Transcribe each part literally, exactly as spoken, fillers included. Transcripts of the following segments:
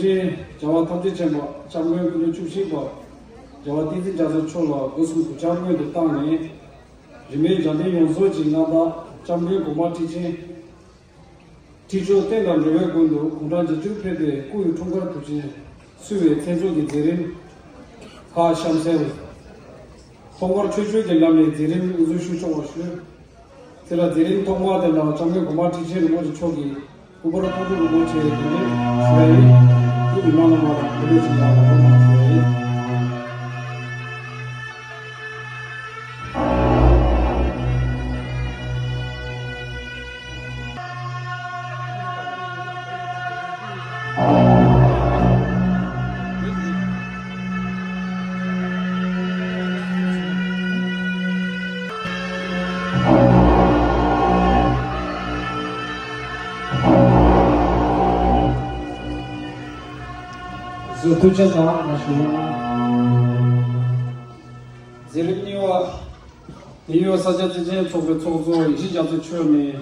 ཆེན་རྒྱལ་བ་ཐམས་ཅད་མཁྱེན་པ་སྐྱབས་མགོན་སྐུ་ཕྲེང་བཅུ་བཞི་པ་རྒྱལ་བ་བསྟན་འཛིན་རྒྱ་མཚོ་མཆོག་ལ་སྒོ་གསུམ་གུས་ཕྱག་སྔོན་དུ་བཏང་ནས། རིས་མེད་འཇམ་དཔལ་ཡོངས་རྫོགས་ཀྱི་མངའ་བདག་སྐྱབས་མགོན་གོང་མ་ཁྲི་ཆེན་ཁྲི་མཆོག་བསྟན་དང་འགྲོ་བའི་མགོན་དུ་དགུང་གྲངས་བརྒྱད་ཅུར་ཕེབས་པའི་སྐུ་ཡི་འཁྲུངས་སྐར་དུས་ཆེན་བསུ་བའི་མཚན་ཚོགས་ཀྱི་མཛད་རིམ་ཁག་གཤམ་གསལ། ཐོག་མར་ཆོས་སྤྱོད་ཀྱི་ལམ་ནས་མཛད་རིམ་དབུ་འཛུགས་ཞུ་ཆོག་པར་ཞུ། དེ་ལ་མཛད་རིམ་ཐོག་མ་དེ་ལ་སྐྱབས་མགོན་གོང་མ་ཁྲི་ཆེན་རིན་པོ་ཆེ་མཆོག་གིས་སྐུ་པར་ཐུགས་སྤྲོ་རིན་པོ་ཆེ་གདན་འདྲེན་ཞུ་ཡ་ཡིན། སྐུ་མི་མང་རྣམ་པ་ལ་གུས་པས་ཆེ་བ་ལ་སྐུ་མང་ཞུ་ཡ་ཡིན། བཟོ་ཐུགས་ཆེན་དང་མ་ཞུ། མཛད་རིམ་གཉིས་པ། དེ་ཡང་ས་སྐྱ་བསྟན་ཆེན་ཚོགས་པའི་ཚོགས་གཙོ་ཡེ་ཤེས་རྒྱ་མཚོ་མཆོག་ནས་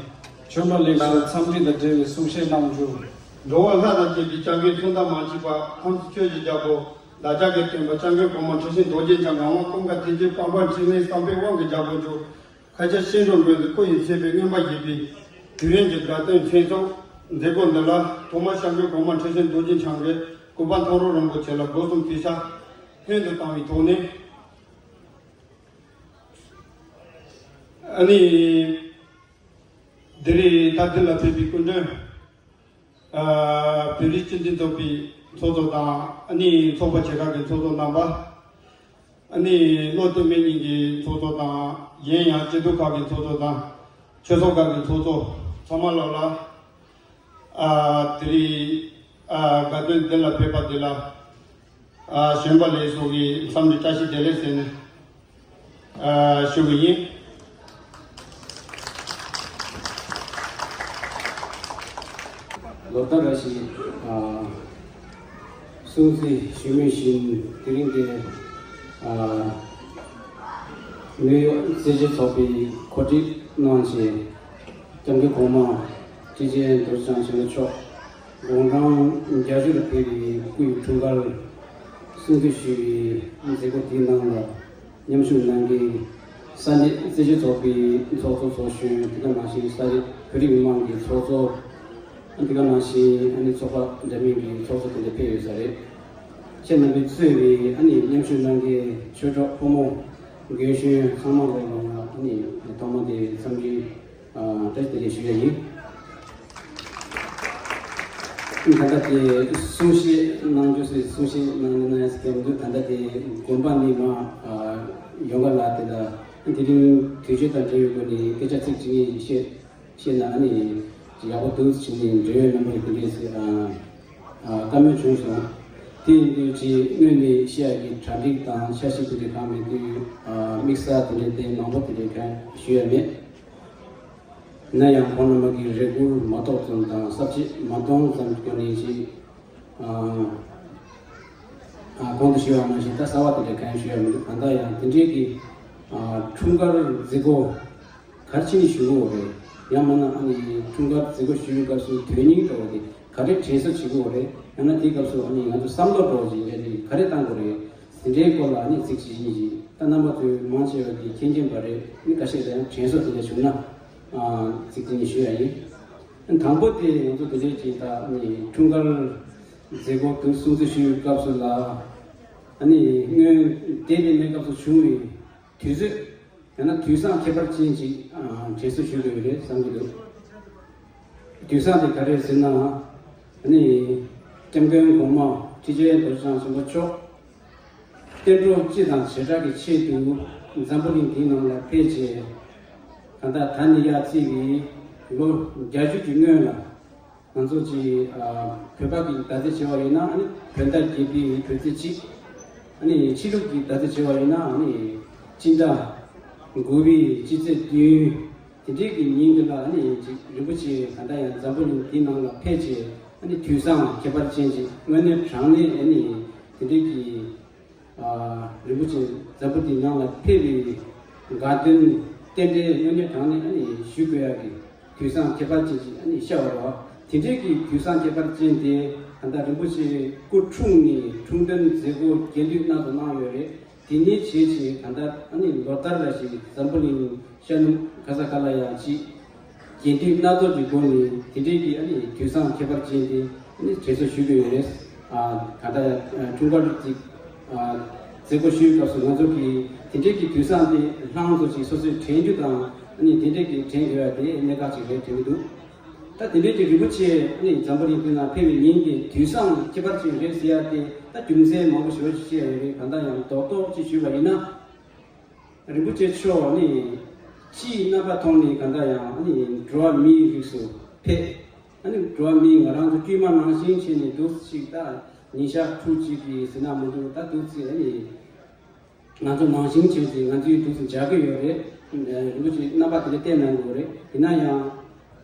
ཆོས་མ་ལེགས་སོ་འཚམས་འདྲི་དང་འབྲེལ་བའི་གསུང་བཤད་གནང་རྒྱུ། འགྲོ་བ་ལྷ་དང་བཅས་པའི་སྐྱབས་མགོན་མཚོན་དང་མ་མཆིས་པ་ཁམས་སུ་ཆོས་ཀྱི་རྒྱལ་པོ་བདག་ཅག་གི་སྟོན་པ་སྐྱབས་མགོན་གོང་མ་ཁྲི་ཆེན་རྡོ་རྗེ་འཆང་ངག་དབང་ཀུན་དགའ་བསྟན་འཛིན་དཔལ་འབར་འཕྲིན་ལས་བསམ་འཕེལ་དབང་གི་རྒྱལ་པོ་མཆོག་མཁའ་ཁྱབ་ཤིང་སྒྲོམ་དགོན་དུ་སྐུ་ཡི་ཚེ་པའི་མངོན་པར་བཞད་པའི་དུས་རིམ་གྱི་དགའ་སྟོན་མཚན་ཚོགས་མཛད་སྒོ་འདི་ལ་ཐོག་མར་སྐྱབས་མགོན་གོང་མ་ཁྲི་ཆེན་རྡོ་རྗེ་འཆང་གིས་སྐུ་པར་མཐོང་གྲོལ་རིན་པོ་ཆེ་ལ་སྒོ་གསུམ་གུས་ཕྱག་སྔོན་དུ་བཏང་བའི་ཐོག་ནས། ཨ་ནི། འདི་རེད། ད་འདི་ལ་ཕེབས་པའི་སྐུ་མགྲོན། ཨ། བོད་རིགས་སྤྱི་མཐུན་ཚོགས་པའི་ཚོགས་གཙོ་དང་། ཨ་ནི་ཚོགས་པ་ཆེ་ཁག་གི་ཚོགས་གཙོ་རྣམ་པ། ཨ་ནི་བློ་བརྟན་མི་གཉིས་ཀྱི་ཚོགས་གཙོ་དང་། གཞན་ཡང་སྐྱིད་སྡུག་ཁག་གི་ཚོགས་གཙོ་དང་། ཆོས་ཚོགས་ཁག་གི་ཚོགས་གཙོ་ཚང་མ་ལོག་ལ། ཨ། དེ་རིང་། ཨ། དགའ་སྟོན་འདི་ལ་ཕེབས་པ་འདི་ལ། ཨ། གཞོན་པ་ལེགས་སོ་གི་འཚམས་འདྲི་བཀྲ་ཤིས་བདེ་ལེགས་ཟེར་ནས། ཨ། ཞུ་གི་ཡིན། ལོ་ལྟར་རེ་བཞིན། ཨ། སྲུང་བརྩི་ཞུ་མུས་བཞིན་དེ་རིང་འདིར། ཨ། ནིའུ་ཡོག་རྩེད་འཇོ་ཚོགས་པས་གོ་སྒྲིག་གནང་བྱས། སྐྱབས་མགོན་གོང་མ་ཁྲི་ཆེན་རྡོ་རྗེ་འཆང་ཆེན་པོ་མཆོག་དགུང་གྲངས་བརྒྱད་ཅུ་ལ་ཕེབས་པའི་སྐུའི་འཁྲུངས་སྐར་སྲུང་བརྩི་ཞུ་བའི་མཛད་སྒོ་དེའི་ནང་ལ་མཉམ་ཞུགས་གནང་མཁན་ས་གནས་རྩེད་འཇོ་ཚོགས་པའི་ཚོགས་གཙོ་ཚོགས་གཞོན། དེ་ག་ནང་བཞིན་ས་གནས་བོད་རིགས་མི་མང་གི་ཚོགས་གཙོ། དེ་ག་ནང་བཞིན་ཨ་ནི་ཚོགས་པ་འདྲ་མིན་གྱི་ཚོགས་གཙོ་དེ་འདྲ་ཕེབས་ཡོད་ས་རེད། ཁྱེད་རྣམ་པས་གཙོས་པའི་ཨ་ནི་མཉམ་ཞུགས་གནང་མཁན་ཆོས་གྲོགས་ཕོ་མོ་རྒན་གཞོན་ཚང་མ་ལོག་ལ་ཨ་ནི་ཐོག་མ་དེ་འཚམས་འདྲི། ཨ། བཀྲ་ཤིས་བདེ་ལེགས་ཞུ་ཡ་ཡིན། ད་ལྟ་དེ་གསུང་བཤད་གནང་རྒྱུ་ཟེར། གསུང་བཤད་གནང་ན་ཡང་སྐད་མི་འདུག་ད་ལྟ་དེ་དགོན་པ་ནས་མར། ཨ། ཡོང་ག་ལ་དེ་ལ་དེ་རིང་དུས་ཆེན་དང་འབྲེལ་བའི་སྒོ་ནས་སྐད་ཆ་ཚིག་གཅིག་གཉིས་བཤད་བཤད་ན་ཨ་ནི་ཡག་པོ་འདུག་ཟེར་ནས་འབྲེལ་ཡོད་རྣམ་པ་ལ་དེ་འདྲས་ཟེར། ཨ། ཨ། བཀའ་མོལ་བྱུང་སོང་། དེ་ཡིན་དུས་ཀྱི་སྔོན་ནས་བཤད་ཡ་གི་གྲ་སྒྲིག་དང་འཆར་གཞི་དེ་འདྲས་གང་མེད་དུས། ཨ། དམིགས་བསལ་དེ་འདྲས་དེ་མང་པོ་དེ་འདྲས་གང་ཞུ་ཡ་མེད། ན་ཡང་ཁོང་རྣམ་པ་གི་རེ་སྐུལ་མ་གཏོགས་ཙམ་དང་བསླབ་བྱ་མ་གཏོང་ཙམ་གྱི་སྒོ་ནས་ཅིག་ཨ། ཨ། གོང་དུ་ཞུས་པ་ནང་བཞིན་ད་གསར་བ་དེ་འདྲ་གང་ཡང་ཞུ་ཡ་མི་འདུག་གང་ལྟར་ཡང་དེ་འདྲའི་གི། ཨ། འཁྲུངས་སྐར་མཛད་སྒོ་ག་རེ་བྱས་ནས་ཞུ་དགོས་རེད། ཡང་མིན་ན་ཨ་ནི་འཁྲུངས་སྐར་མཛད་སྒོ་ཞུ་བའི་སྐབས་སུ་དོན་སྙིང་འདྲ་བོ་དེ་ག་རེ་དྲན་གསོ་བྱེད་དགོས་རེད། ཡང་ན་དེའི་སྐབས་སུ་ཨ་ནི་ང་ཚོ་བསམ་བློ་འདྲ་བོ་ཅིག་ཡ་དེ་ག་རེ་བཏང་དགོས་རེད། དེ་འདྲའི་སྐོར་ལ་ཨ་ནི་ཚིག་གཅིག་གཉིས་ཅིག་ད་རྣམ་པ་ཚོས་མང་ཆེ་བ་གིས་མཁྱེན་མཁྱེན་པ་རེད། མི་ཁ་ཤས་ལ་ཡང་དྲན་གསོ་དེ་འདྲ་བྱུང་ན། ཨ། ཚིག་གཅིག་གཉིས་ཞུ་ཡ་ཡིན། དང་པོ་དེ་ང་ཚོ་དེ་འདྲའི་ཅིག་ད་ཨ་ནི་འཁྲུངས་སྐར་མཛད་སྒོ་དེ་སྲུང་བརྩི་ཞུ་བའི་སྐབས་སུ་ལ། ཨ་ནི་སྔོན་དེ་ནས་མའི་སྐབས་སུ་བྱུང་བའི་དུས་ཚོད། ཡང་ན་དུས་བཟང་ཁྱད་པར་ཅན་ཅིག་ཨ། དྲན་གསོ་ཞུ་དགོས་རེད་བསམ་གྱི་འདུག་དུས་བཟང་དེ་ག་རེ་རེད་ཟེར་ན། ཨ་ནི་སྐྱབས་མགོན་གོང་མ་ཁྲི་ཆེན་རྡོ་རྗེ་འཆང་ཆེན་པོ་མཆོག་བསྟན་འགྲོ་སྤྱི་དང་བྱེ་བྲག་གི་ཆེད་དུ་འཛམ་བུ་གླིང་འདིའི་ནང་ལ་ཕེབས་བྱས། གང་ལྟར་ད་ནི་ཡར་བརྩིས་པའི་ལོ་བརྒྱད་ཅུ་གི་སྔོན་ལ། ང་ཚོ་ཅིག་ཨ། བོད་པ་གི་བརྡ་ཆད་བྱས་པ་ཡིན་ན་ཨ་ནི་བོད་ཟླ་བརྒྱད་པའི་བོད་ཚེས་གཅིག་ཨ་ནི་ཕྱི་ལུགས་ཀྱི་བརྡ་ཆད་བྱས་པ་ཡིན་ན་ཨ་ནི་སྤྱི་ཟླ་དགུ་པའི་སྤྱི་ཚེས་བདུན། དེ་འདྲའི་གི་ཉིན་དེ་ལ་ཨ་ནི་ཅིག་རིན་པོ་ཆེ་གང་ལྟར་ཡང་འཛམ་བུ་གླིང་འདིའི་ནང་ལ་ཕེབས་བྱས། ཨ་ནི་དུས་བཟང་ཁྱད་པར་ཅན་ཅིག་དངོས་གནས་དྲང་གནས་ཨ་ནི་དེ་འདྲའི་གི། ཨ། རིན་པོ་ཆེ་འཛམ་བུ་འདིའི་ནང་ལ་ཕེབས་པའི་དགའ་སྟོན་རྟེན་འབྲེལ་དངོས་གནས་དྲང་གནས་ཨ་ནི་ཞུ་དགོས་ཡག་གི་དུས་བཟང་ཁྱད་པར་ཅན་ཅིག་ཨ་ནི་ཤར་བ་རེད་བ། དེ་འདྲའི་གི་དུས་བཟང་ཁྱད་པར་ཅན་དེ་ད་ལྟ་རིན་པོ་ཆེ་སྐུ་འཁྲུངས་ནས་འཁྲུངས་སྟོན་མཛད་སྒོ་རྒྱས་བསྡུས་གནང་དང་གནང་ཡོད་རེད། དེ་ནས་བྱས་བྱས་ད་ལྟ་ཨ་ནི་ལོ་ལྟར་ར་ཞིག་འཛམ་བུ་གླིང་ཤར་ནུབ་ག་ས་ག་ལ་ཡང་ཅིག་རྒྱས་བསྡུས་སྣ་ཚོགས་ཀྱི་སྒོ་ནས་དེ་འདྲའི་གི་ཨ་ནི་དུས་བཟང་ཁྱད་པར་ཅན་དེ་ཨ་ནི་དྲན་གསོ་ཞུ་གི་ཡོད་རེད། ཨ་ད་ལྟ་འཁྲུངས་སྐར་ཅིག་ཨ་མཛད་སྒོ་ཞུས་སྐབས་སུ་ང་ཚོ་གིས་དེ་འདྲའི་གི་དུས་བཟང་དེ་ལྷང་ཚོ་ཅིག་སོ་སོས་དྲན་རྒྱུ་དང་ཨ་ནི་དེ་འདྲའི་གི་དྲན་དགོས་ཡ་དེ་གནད་འགག་ཅིག་རེད་དྲན་གི་འདུག་ད་དེ་འདྲའི་གི་རིན་པོ་ཆེ་ནི་འཛམ་བུ་གླིང་འདི་ན་ཕེབས་པའི་ཉིན་དེ་དུས་བཟང་ཁྱད་པར་ཅན་རེད་ཟེར་ཡ་དེ་ད་རྒྱུ་མཚན་མང་པོ་ཞེ་པོ་ཅིག་བཤད་ཡ་ཡོད་རེད། གང་ལྟར་ཡང་རྡོག་རྡོག་ཅིག་ཞུས་པ་ཡིན་ན། རིན་པོ་ཆེ་མཆོག་ནི་སྤྱིའི་རྣམ་པ་མཐོང་ནས་གང་ལྟར་ཡང་ནི་འགྲོ་བ་མིའི་རིགས་སུ་ཕེབས། ཨ་ནི་འགྲོ་བ་མིའི་ང་རང་ཚོ་དཀྱུས་མ་ནང་བཞིན་བྱས་ནས་འདུག་ཅིག་ད་ཉིན་ཞག་ཕྲུགས་གཅིག་གིས་ཟེར་ན་མི་འདུག་ད་འདུག་ཅིག་ཨ་ནི། ང་ཚོ་ནང་བཞིན་བྱས་ཏེ་ང་ཚོའི་དུས་སུ་མཇལ་གྱི་ཡོད་རེད། རིན་པོ་ཆེ་རྣམ་པ་དེ་འདྲ་བསྟན་གནང་གི་ཡོད་རེད། ཡིན་ན་ཡང་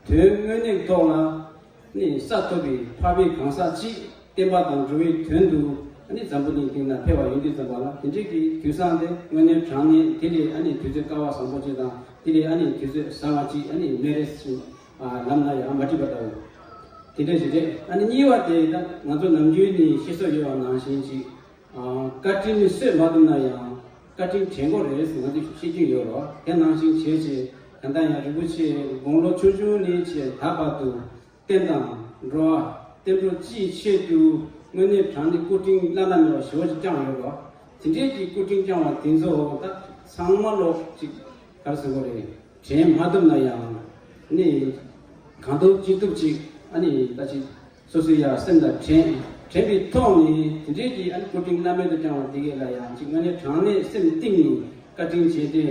དོན་དངོས་གནས་ཐོག་ལ་ནི་ས་ཐོབ་པའི་འཕགས་པའི་གང་ཟག་ཅིག་བསྟན་པ་དང་འགྲོ་བའི་དོན་དུ་ཨ་ནི་འཛམ་བུ་གླིང་སྟེང་ན་ཕེབས་པ་ཡིན་དུས་ཙམ་པ་ལ་དེ་འདྲའི་གི་དུས་བཟང་དེ་དངོས་གནས་དྲང་གནས་དེ་ལས་ཨ་ནི་དུས་ཚོད་སྐལ་བ་བཟང་པོ་ཅིག་དང་དེ་ལས་ཨ་ནི་དུས་ཚོད་བཟང་བ་ཅིག་ཨ་ནི་མེད་རེད་ཟེར་ལབ་ན་ཡང་མ་འགྲིག་པ་འདྲ་བོ་དེ་འདྲ་ཞིག་རེད། ཨ་ནི་གཉིས་པ་དེ་ད་ང་ཚོ་ནམ་རྒྱུན་ནས་ཤེས་སོ་ཡོད་པ་ནང་བཞིན་ཅིག་བཀའ་དྲིན་ནི་གསོས་མ་ཐུབ་ན་ཡང་བཀའ་དྲིན་དྲན་དགོས་རེད་ཟེར་ང་ཚོས་ཤེས་ཀྱི་ཡོད་རེད། དེ་ནང་བཞིན་བྱས་བྱས་ད་ལྟ་ཡང་རིན་པོ་ཆེ་དགུང་ལོ་ཆུང་ཆུང་ནས་བྱས་ད་བར་དུ་བསྟན་དང་འགྲོ་བ་བསྟན་འགྲོ་སྤྱིའི་ཆེད་དུ་དངོས་གནས་དྲང་གནས་སྐུ་དྲིན་བླ་ན་མེད་པ་ཞེ་པོ་ཅིག་བསྐྱངས་ཡོད་རེད། དེ་འདྲའི་གི་སྐུ་དྲིན་བསྐྱངས་པ་དེ་ཚོ་ད་ཚང་མ་ལོག་ཅིག་ག་རེ་ཟེར་དགོས་རེད། དྲན་མ་ཐུབ་ན་ཡང་ནི་གང་ཐུབ་ཅི་ཐུབ་ཅིག་ཨ་ནི་ད་ཅིག་སོ་སོའི་ཡང་སེམས་ལ་དྲན། དྲན་པའི་ཐོག་ནས་དེ་འདྲའི་གི་ཨ་ནི་སྐུ་དྲིན་བླ་མེད་དུ་བསྐྱངས་པ་དེ་གས་ལ་ཡང་ཅིག་དངོས་གནས་དྲང་གནས་སེམས་གཏིང་ནས་བཀའ་དྲིན་བྱས་ཏེ།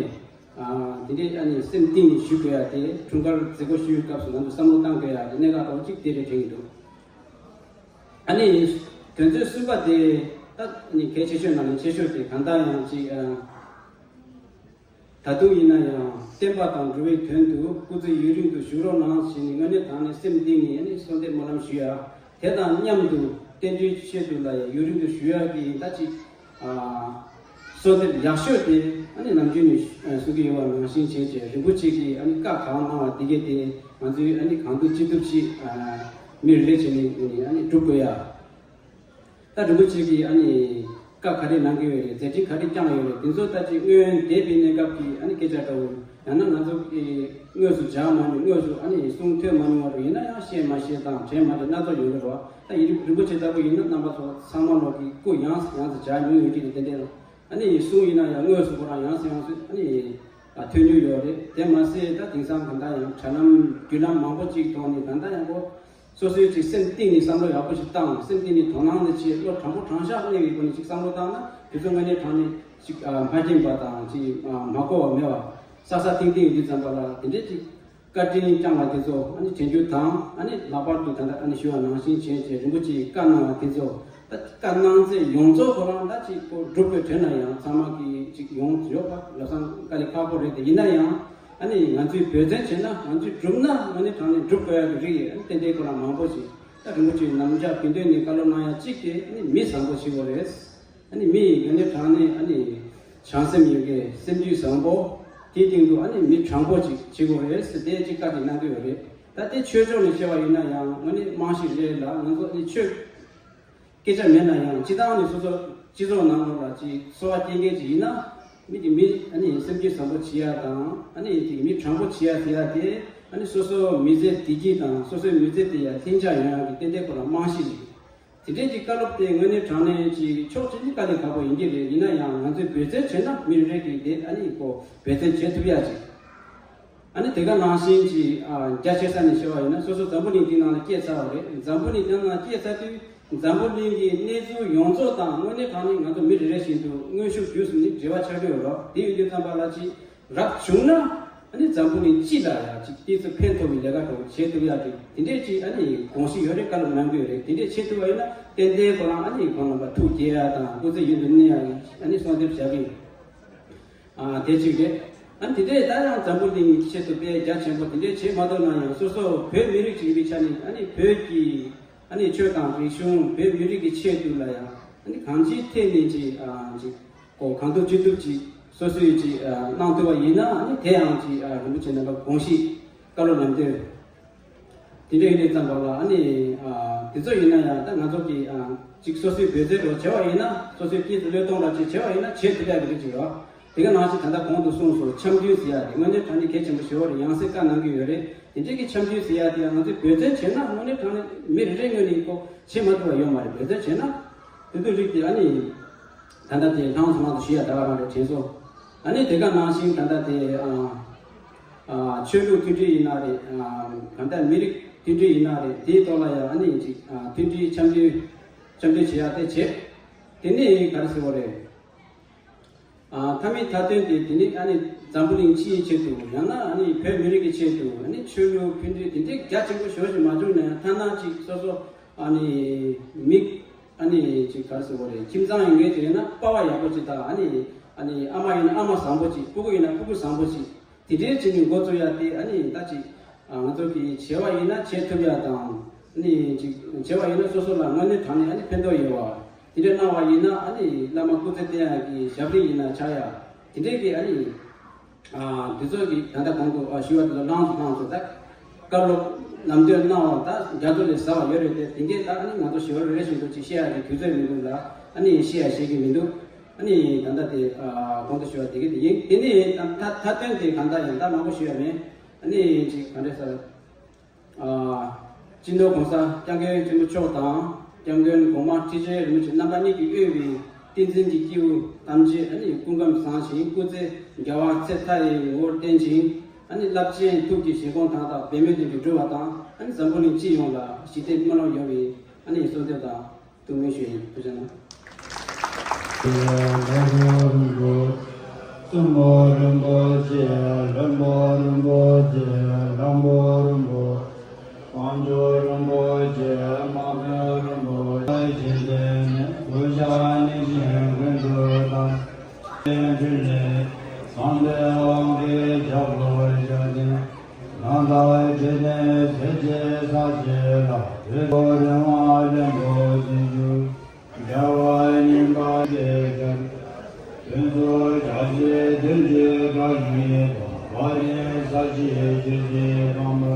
དེ་འདྲའི་ཨ་ནི་སེམས་གཏིང་ནས་ཞུ་དགོས་ཡ་དེ་འཁྲུངས་སྐར་མཛད་སྒོ་ཞུ་བའི་སྐབས་སུ་ང་ཚོ་བསམ་བློ་བཏང་དགོས་ཡ་དེ་གནད་འགག་འདྲ་བོ་ཅིག་དེ་རེད་དྲན་གྱི་འདུག་ཨ་ནི་དོན་ཚན་གསུམ་པ་དེ་ད་ཨ་ནི་གལ་ཆེ་ཤོས་ནང་ནས་ཆེ་ཤོས་དེ་གང་ལྟར་ཡང་ཅིག་ད་དུང་ཡིན་ན་ཡང་བསྟན་པ་དང་འགྲོ་བའི་དོན་དུ་སྐུ་ཚེ་ཡུན་རིང་དུ་བཞུགས་རོགས་གནང་ཞེས་ནས་དངོས་གནས་དྲང་གནས་སེམས་གཏིང་ནས་ནི་གསོལ་འདེབས་སྨོན་ལམ་ཞུ་ཡ། དེ་དང་མཉམ་དུ་བསྟན་འགྲོའི་ཆེད་དུ་ལ་ཡང་ཡུན་རིང་དུ་བཞུགས་ཡ་གི་ད་ཅིག་གསོལ་འདེབས་ཡག་ཤོས་དེ་ཨ་ནི་ནམ་རྒྱུན་ནས་གསུང་གི་ཡོད་པ་ནང་བཞིན་བྱས་རྗེས་རིན་པོ་ཆེ་གིས་ཨ་ནི་བཀའ་གང་གནང་བ་དེ་གས་དེ་ང་ཚོས་ཨ་ནི་གང་ཐུབ་ཅི་ཐུབ་ཅིག་མི་རེ་རེ་བྱས་ནས་ཨ་ནི་སྒྲུབ་དགོས་ཡ། ད་རིན་པོ་ཆེ་གིས་ཨ་ནི་བཀའ་ག་རེ་གནང་གི་ཡོད་རེད། མཛད་འཕྲིན་ག་རེ་བསྐྱངས་ཡོད་རེད། དེ་ཚོ་ད་ཅིག་སྔོན་འདས་པའི་གནས་སྐབས་ཀྱི་ཨ་ནི་སྐད་ཆ་འདྲ་བོ་ཡང་ན་ང་ཚོ་གིས་དངོས་སུ་མཇལ་མ་མྱོང་དངོས་སུ་ཨ་ནི་གསུང་ཐོས་མ་མྱོང་བ་རུ་ཡིན་ན་ཡང་ཤེས་མ་ཤེས་དང་དྲན་མ་དྲན་སྣ་ཚོགས་ཡོང་གི་རེད་བ། ད་ཡིན་རིན་པོ་ཆེ་ལྟ་བུ་ཡིན་ན་རྣམ་པ་ཚོ་ཚང་མ་ལོག་གི་སྐུ་ཡང་ཡང་དུ་མཇལ་མྱོང་ཡོད་ཀྱི་རེད། དེ་འདྲའི་ཨ་ནི་གསུང་ཡིན་ན་ཡང་དངོས་སུ་ཁོ་རང་ཡང་སེ་ཡང་སེ་ཨ་ནི་ཐོས་མྱོང་ཡོད་རེད། དེ་མ་ཟད་ད་དེང་སང་གང་ལྟར་ཡང་དྲ་ལམ་བརྒྱུད་ལམ་མང་པོ་ཅིག་ཐོག་ནས་གང་ལྟར་ཡང་ཁོ། སོ་སོའི་ཅིག་སེམས་གཏིང་ནས་བསམ་བློ་ཡག་པོ་ཞིག་བཏང་། སེམས་གཏིང་ནས་དོ་སྣང་ནས་བྱས་བློ་དྲང་པོ་དྲང་བཞག་གནས་པའི་སྒོ་ནས་ཅིག་བསམ་བློ་བཏང་ན་དེ་ཚོ་དངོས་གནས་དྲང་གནས་ཅིག་མ་སྐྱེས་པ་དང་ཅིག་མ་གོ་བ་མེད་པ་ས་ས་ཐིང་ཐིང་ཡོད་དུས་ཙམ་པ་ལ་དེ་འདྲའི་ཅིག་བཀའ་དྲིན་བསྐྱངས་པ་དེ་ཚོ་ཨ་ནི་དྲན་རྒྱུ་དང་ཨ་ནི་ལྷག་པར་དུ་ད་ལྟ་ཨ་ནི་ཞུ་བ་ནང་བཞིན་བྱས་བྱས་རིན་པོ་ཆེའི་བཀའ་གནང་བ་དེ་ཚོ་ད་བཀའ་གནང་ཚད་ཡོངས་རྫོགས་ཁོ་རང་ད་ཅིག་ཁོ་སྒྲུབ་དགོས་དྲན་ན་ཡང་ཚང་མ་གི་ཅིག་ཡོང་ཡོད་པ་ལབ་སང་དཀའ་ལས་ཁག་པོ་རེད། དེ་ཡིན་ན་ཡང་། ཨ་ནི་ང་ཚོས་འབད་བརྩོན་བྱས་ན་ང་ཚོས་བསྒྲུབས་ན་དངོས་གནས་དྲང་གནས་འགྲུབ་དགོས་ཡ་གི་རིགས་ཡིན། ཨ་ནི་ཏན་ཏན་ཁོ་རང་མང་པོ་ཞིག་ད་རིན་པོ་ཆེའི་རྣམ་གཞག་བོད་དོན་ནས་བཀའ་སློབ་གནང་ཡ་གཅིག་དེ་ཨ་ནི་མི་བཟང་པོ་བྱེད་དགོས་རེད། ཨ་ནི་མི་ཡིས་དངོས་གནས་དྲང་གནས་ཨ་ནི་བྱང་སེམས་ཡོད་མཁན་སེམས་རྒྱུད་བཟང་པོ་དེའི་སྟེང་དུ་ཨ་ནི་མི་དྲང་པོ་ཅིག་བྱེད་དགོས་རེད་ཟེར་དེ་གཅིག་བཀའ་དེ་གནང་གི་ཡོད་རེད། ད་དེ་ཆོས་ཕྱོགས་ནས་བཤད་པ་ཡིན་ན་ཡང་དངོས་གནས་རྨང་གཞི་རེད་ལ་ང་ཚོ་ཨ་ནི་ཆོས། སྐད་ཆ་མེད་ན་ཡང་སྤྱི་བཏང་ནས་སོ་སོ་སྤྱི་ཚོགས་ནང་ལོགས་ལ་ཅིག་གསོ་བ་སྐྱེལ་མཁན་ཅིག་ཡིན་ན། མི་དེ་མི་ཨ་ནི་སེམས་ཅན་བཟང་པོ་བྱེད་ཡ་དང་ཨ་ནི་དེ་མི་དྲང་པོ་བྱེད་ཡ་ཟེར་ཡ་དེ་ཨ་ནི་སོ་སོ་མི་ཚེ་བདེ་སྐྱིད་དང་སོ་སོའི་མི་ཚེ་དེ་ཡ་ལྷིང་འཇགས་ཡོང་ཡ་གི་ཏན་ཏན་ཁོ་རང་རྨང་གཞི་རེད། དེ་འདྲའི་ཅིག་བཀའ་སློབ་དེ་དངོས་གནས་དྲང་གནས་ཅིག་ཕྱོགས་གཅིག་ནས་དཀའ་ལས་ཁག་པོ་ཡིན་གྱི་རེད། ཡིན་ན་ཡང་ང་ཚོས་འབད་བརྩོན་བྱས་ན་མི་རེ་རེ་གིས་དེ་ཨ་ནི་ཁོ་འབད་བརྩོན་བྱེད་ཐུབ་ཡ་ཅིག་ཨ་ནི་དེ་ག་ནང་བཞིན་གྱི་ཨ་རྒྱ་ཆེ་ས་ནས་བཤད་པ་ཡིན་ན་སོ་སོ་འཛམ་བུ་གླིང་འདི་ནང་ལ་སྐྱེས་ཚར་བ་རེད། འཛམ་བུ་གླིང་འདི་ནང་སྐྱེས་ཚར་དུས་འཛམ་བུ་གླིང་གི་གནས་ཚུལ་ཡོངས་རྫོགས་དང་དངོས་གནས་དྲང་གནས་ང་ཚོ་མི་རེ་རེ་བཞིན་དུ་མངོན་ཤུགས་བརྒྱུད་གསུམ་ནས་འབྲེལ་བ་ཆགས་ཀྱི་ཡོད་རེད། དེ་ཡིན་དུས་ཙམ་པ་ལ་ཅིག་རག་བྱུང་ན་ཨ་ནི་འཛམ་བུ་གླིང་སྤྱི་ལ་ཡང་ཅིག་ཏོག་ཙམ་ཕན་ཐོགས་པའི་ལས་ཀ་འདྲ་བོ་བྱེད་ཐུབ་ཡག་གི་དེ་འདྲས་ཅིག་ཨ་ནི་དགོངས་གཞི་ཡོད་རེད། བཀའ་སློབ་གནང་གི་ཡོད་རེད། དེ་འདྲས་བྱེད་ཐུབ་པ་ཡིན་ན་ཏན་ཏན་ཁོ་རང་ཨ་ནི་ཁོང་རྣམ་པ་ཐུགས་དགྱེས་ཡག་དང་སྐུ་ཚེ་ཡུན་དུ་གནས་ཡག་གི་ཨ་ནི་གསོལ་འདེབས་བྱ་གི་ཡོད། ཨ་དེ་གཅིག་རེད། ཨ་དེ་འདྲས་ད་ཡང་འཛམ་བུ་གླིང་གི་ཆེད་དུ་དཔེ་རྒྱ་ཆེན་པོ་དེ་འདྲས་བྱེད་མ་ཐུབ་ན་ཡང་སོ་སོ་བོད་མི་རིགས་ཅིག་ཡིན་པའི་ཆ་ནས་ཨ་ནི་བོད་ཀྱི་ཨ་ནི་ཆོས་དང་རིག་གཞུང་བོད་མི་རིགས་ཀྱི་ཆེད་དུ་ལ་ཡང་ཨ་ནི་གང་ཅིའི་ཐད་ནས་ཅིག་ཨ་ཅིག་གོ་གང་ཐུབ་ཅི་ཐུབ་ཅིག་སོ་སོས་ཅིག་ཨ་གནང་ཐུབ་པ་ཡིན་ན་ཨ་ནི་དེ་ཡང་ཅིག་ཨ་རིན་པོ་ཆེ་རྣམ་པ་དགོངས་གཞི་བཀའ་སློབ་ལམ་སྟོན། དེ་འདྲ་ཡིན་དུས་ཙམ་པ་ལ་ཨ་ནི་ཨ་དེ་ཚོ་ཡིན་ན་ཡང་ད་ང་ཚོ་གི་ཨ་ཅིག་སོ་སོའི་འབད་རྩོལ་རོགས་བྱས་པ་ཡིན་ན། སོ་སོའི་དཀྱིལ་དུ་བློས་གཏོང་རོགས་ཅིག་བྱས་པ་ཡིན་ན་བྱེད་ཐུབ་ཡག་གི་རིགས་ཅིག་ཡོད། དེ་ག་ནང་བཞིན་ད་ལྟ་གོང་དུ་གསུངས་སོང་། འཆམ་མཐུན་ཟེར་ཡག་དེ་དངོས་གནས་དྲང་གནས་གལ་ཆེན་པོ་ཞེ་པོ་རེད། ཡང་སེ་བཀའ་གནང་གི་ཡོད་རེད། དེ་འདྲའི་གི་འཆམ་མཐུན་ཟེར་ཡག་དེ་ཡང་ང་ཚོས་འབད་རྩོལ་བྱས་ན་དངོས་གནས་དྲང་གནས་མི་རེ་རེའི་ངོས་ནས་ཁོ་བྱེད་མ་ཐུབ་པ་ཡོད་མ་རེད། འབད་རྩོལ་བྱས་ན་དེ་ཚོའི་རིགས་དེ་ཨ་ནི་ད་ལྟ་དེ་ལྷང་སོང་ལྷང་སོང་ཞུ་ཡག་ད་ག་རང་རེད་དྲན་སོང་། ཨ་ནི་དེ་ག་ནང་བཞིན་ད་ལྟ་དེ་ཨ་ཨ་ཆོས་ལུགས་མཐུན་སྒྲིལ་ཡིན་ན་རེད། ཨ་གང་ལྟར་མི་རིགས་མཐུན་སྒྲིལ་ཡིན་ན་རེད། དེའི་ཐོག་ལ་ཡང་ཨ་ནི་ཅིག་ཨ་མཐུན་སྒྲིལ་འཆམ་མཐུན་འཆམ་མཐུན་བྱེད་ཡག་དེ་བྱེད། དེ་ནས་ག་རེ་ཟེར་བ་རེད། ཨ་མཐའ་མའི་མཐའ་དོན་དེ་དེ་ནི་ཨ་ནི་འཛམ་བུ་གླིང་སྤྱིའི་ཆེད་དུ། ཡང་ན་ཨ་ནི་བོད་མི་རིགས་ཀྱི་ཆེད་དུ། ཨ་ནི་ཆོས་ལུགས་མཐུན་སྒྲིལ་དེ་འདྲའི་རྒྱ་ཆེན་པོ་ཞེ་པོ་ཞིག་མ་བྱུང་ན་ཡང་ཐ་ན་ཅིག་སོ་སོ་ཨ་ནི་མི་ཨ་ནི་ཅིག་ག་རེ་ཟེར་བ་རེད། ཁྱིམ་ཚང་ཡིན་མཁན་ཅིག་ཡིན་ན་པ་ཕ་ཡག་པོ་ཅིག་དང་། ཨ་ནི་ཨ་ནི་ཨ་མ་ཡིན་ན་ཨ་མ་བཟང་པོ་ཅིག། སྤུ་གུ་ཡིན་ན་སྤུ་གུ་བཟང་པོ་ཅིག། དེ་འདྲའི་བྱས་ནས་འགོ་བཙུགས་ཡ་དེ་ཨ་ནི་ད་ཅིག་ང་ཚོ་གི་བྱས་པ་ཡིན་ན་བྱེད་ཐུབ་ཡ་དང་། ཨ་ནི་ཅིག་བྱས་པ་ཡིན་ན་སོ་སོ་ལ་དངོས་གནས་དྲང་གནས་ཨ་ནི་ཕན་ཐོགས་ཡོད་པ། དེ་འདྲ་གནང་བ་ཡིན་ན་ཨ་ནི་བླ་མ་སྐུ་ཚེ་བརྟན་ཡ་གི་ཞབས་རིམ་ཡིན་ན་ཆགས་ཡ། དེ་འདྲའི་གི་ཨ་ནི་ཨ་དེ་ཚོ་གི་ད་ལྟ་གོང་དུ་ཨ་ཞུ་བ་དེ་ཚོ་ལྷང་དུ་ལྷང་དུ་ད་བཀའ་སློབ་ལམ་སྟོན་གནང་བ་ད་རྒྱ་མཚོ་ལས་ཟབ་པ་ཡོད་རེད་དེ། དེ་འདྲའི་ད་ཨ་ནི་ང་ཚོ་ཞི་བ་རེ་རེ་བཞིན་དུ་ཅིག་བཤད་ཡ་གི་དུས་ཚོད་མི་འདུག་ལ། ཨ་ནི་བཤད་ཡ་བཤད་ཀྱི་མི་འདུག། ཨ་ནི་ད་ལྟ་དེ་ཨ་གོང་དུ་ཞུ་བ་དེ་གི་དེ་ཡིན། དེ་ནས་ད་མཐའ་མཐའ་དོན་དེ་གང་ལྟར་ཡང་ད་མང་པོ་ཞུ་ཡ་མེད། ཨ་ནི་ཅིག་ག་འདྲ་ཟེར། ཨ་སྤྱི་ནོར་༸གོང་ས་༸སྐྱབས་མགོན་ཆེན་པོ་མཆོག་དང་། སྐྱབས་མགོན་གོང་མ་ཁྲི་ཆེན་རིན་པོ་ཆེ་རྣམ་པ་གཉིས་ཀྱིས་དབུས་པའི་བསྟན་འཛིན་གྱི་སྐྱེས་བུ་ཐམས་ཅད་ཨ་ནི་སྐུ་ཁམས་བཟང་ཞིང་སྐུ་ཚེ་རྒྱལ་བ་ཚེ་མཐའ་ཡས་ངོ་བོར་བརྟན་ཅིང་། ཨ་ནི་རླབས་ཆེན་ཐུགས་ཀྱི་བཞེད་དགོངས་དག་དང་འབད་མེད་དོན་གྱི་འགྲུབ་པ་དང་། ཨ་ནི་འཛམ་བུ་གླིང་སྤྱི་ཡོངས་ལ་ཞི་བདེ་སྨོན་ལམ་ཡོང་བའི་ཨ་ནི་གསོལ་འདེབས་དང་། ཐུགས་སྨོན་ཞུ་ཡིན། ཐུགས་རྗེ་གནང་། ལྷུན་པོ་རིན་པོ་ཆེ། ལྷུན་པོ་རིན་པོ་ཆེ། ལྷུན་པོ་རིན་པོ། དཀོན་མཆོག་རིན་པོ་ཆེ། དམག་དཔོན་རིན་པོ་ཆེ། འཇིག་རྟེན་ནི་བུ་ཤ་ནི་ཞིང་ཀུན་ཏུ་དང་། ཕྲིན་ལས་བཟང་པོའི་དབང་གིས་ཞབས་སོར་བཞག་ཅིང་། ནམ་མཁའ་དྲི་མེད་ཟིལ་གྱིས་ཚིམ་ཞིང་ལ། རིག་པའི་རིག་དབང་རིན་པོ་ཆེ་ཞུ། རྒྱལ་བ་སྙིང་པོ་ཆེ་ཞབས། ཕུན་ཚོགས་རྒྱ་ཆེ་མཐུན་གྱི་བཀའ་བཞིན་དུ། བག་ལེབ་ཟ་ཞིང་བཅུད་ཀྱིས་གང་བ།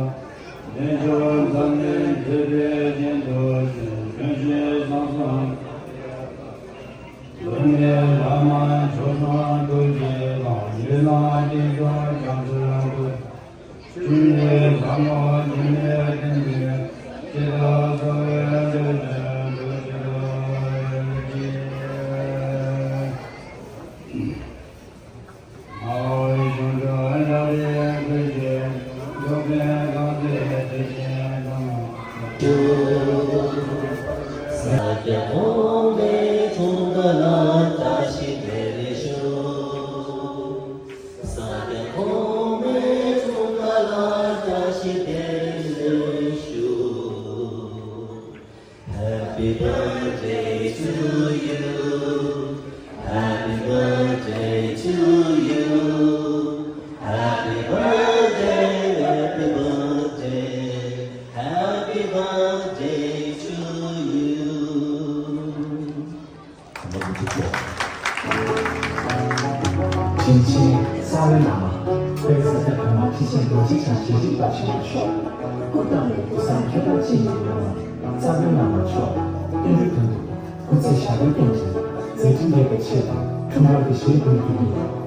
བདེ་མཆོག་འཛམ་གླིང་མཁྱེན་པའི་རྒྱན་དུ་བྱོན། ལྷུན་གྱིས་བཟང་གསུམ། ལྷུན་གྱིས་བླ་མ་མཆོག་གསུམ་ཐུགས་རྗེ་དང་། ཡུལ་ལྷ་དྲི་བསུང་རྒྱ་མཚོའི་སྐུ། ཕྲིན་ལས་ཟབ་མོ་འབྱུང་གནས་བསྟན་པའི། སྤྱི་དང་འཚོ་བའི་འདོད་དོན་འགྲུབ་ཕྱིར་རོ། ཨོ་གཞུང་དུ་ཨ་ཡ་རེ་ཀུན་གྱི་འགྲོ་ཕན་གང་ཚེ་དེ་བཞིན་དང་། ས་སྐྱ་གོང་མའི་འཁྲུངས་སྐར་ལ་བཀྲ་ཤིས་བདེ་ལེགས་ཞུ། ས་སྐྱ་གོང་མའི་འཁྲུངས་སྐར་ལ་བཀྲ་ཤིས་བདེ་ལེགས་ཞུ། Happy birthday to you. Happy birthday to you. Happy birthday, happy birthday, happy birthday to you. དྲིན་ཆེན་རྩ་བའི་བླ་མ། དཔལ་ས་སྐྱ་གོང་མ་ཁྲི་ཆེན་རྡོ་རྗེ་འཆང་ཞལ་གཅིག་དཔའ་ཆེན་པོ་མཆོག། སྐུ་བལྟམས་ནས་སྐུ་བཟང་ཁྱད་པར་ཅན་གྱི་བླ་མ། རྩ་བའི་བླ་མ་མཆོག་རྟེན་འབྲེལ་དོན་དུ་སྐུ་ཚེ་ཞབས་པད་བརྟན་ཅིང་མཛད་འཕྲིན་རྒྱས་པའི་ཆེད་དུ་འཁྲུངས་སྐར་འདི་བཞེས་དགོས་ཀྱི་ཡིན།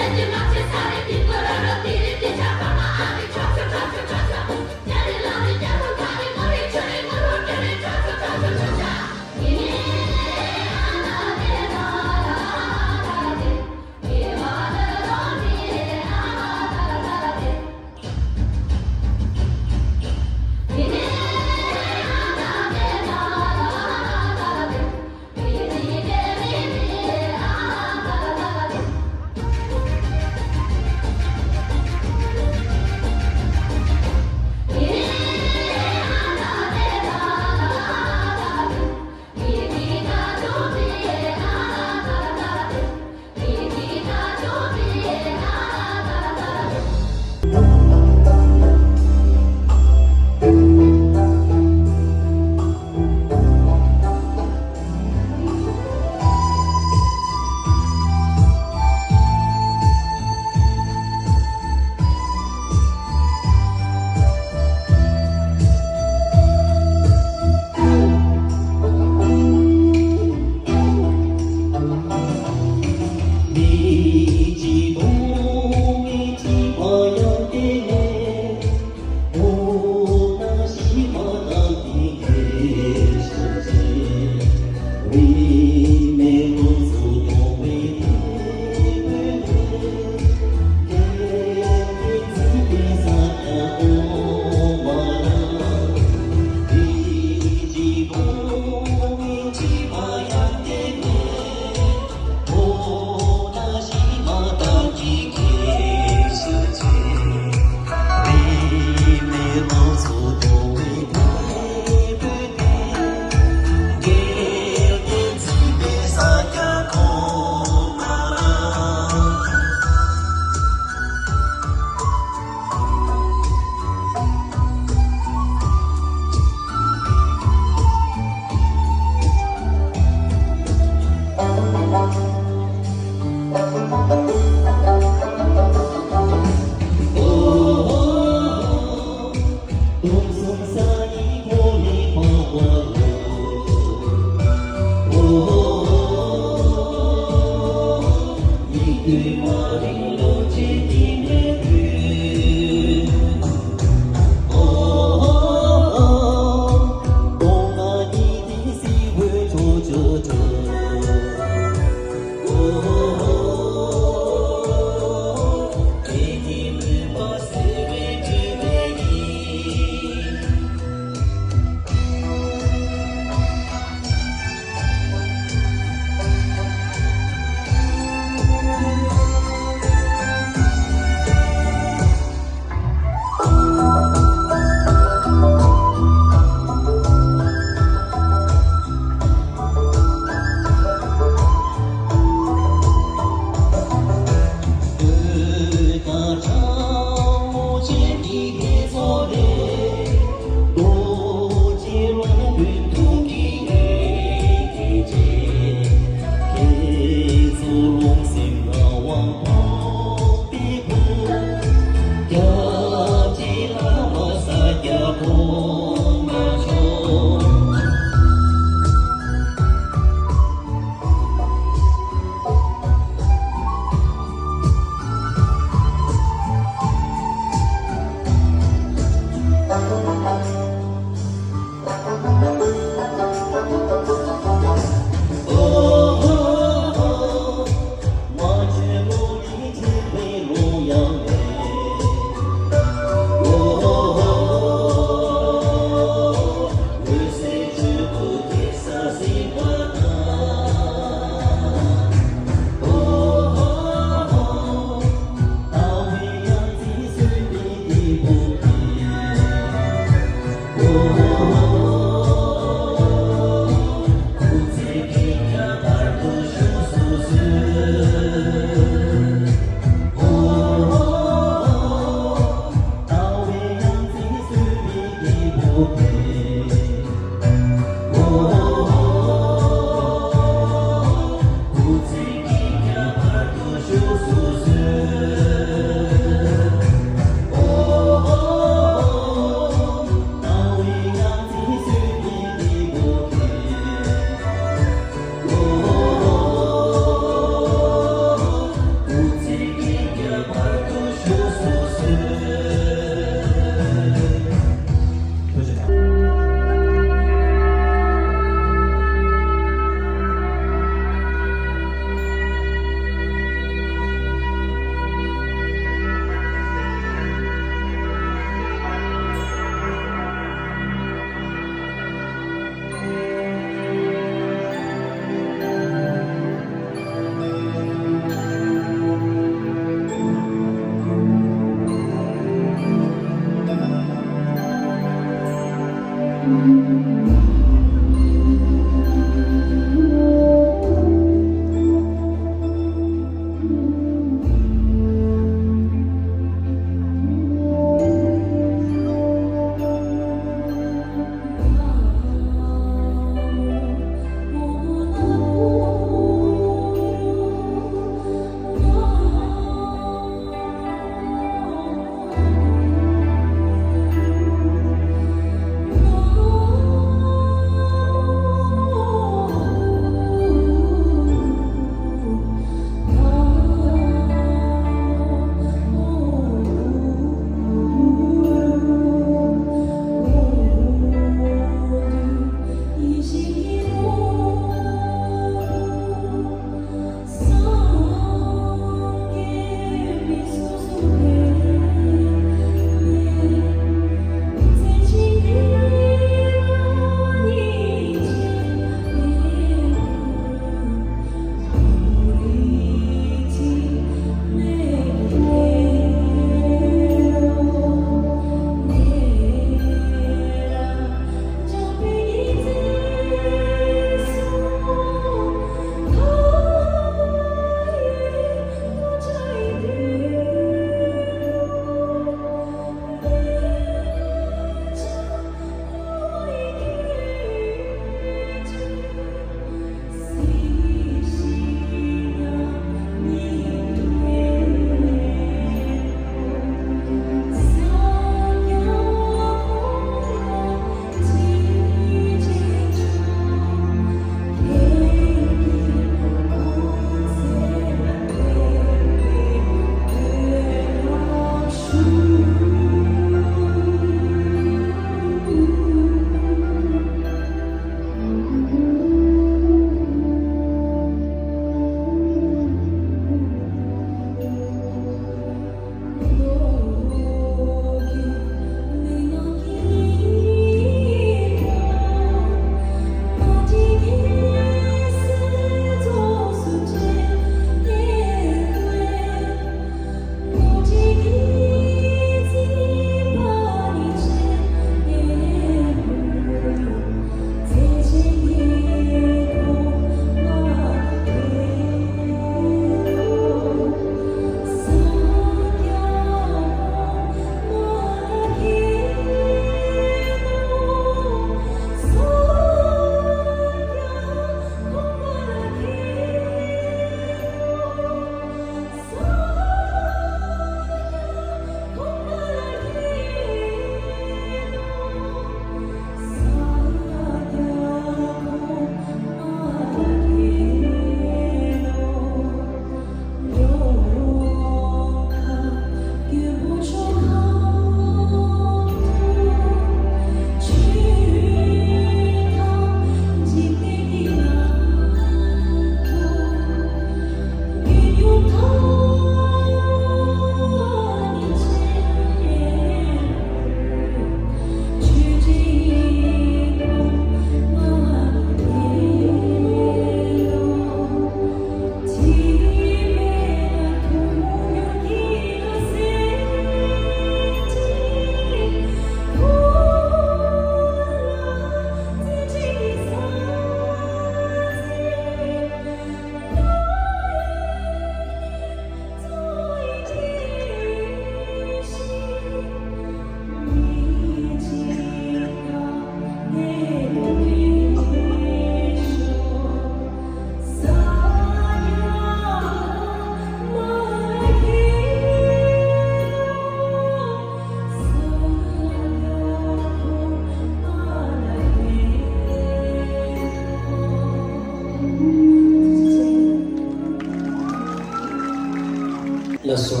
ལགས་སོ།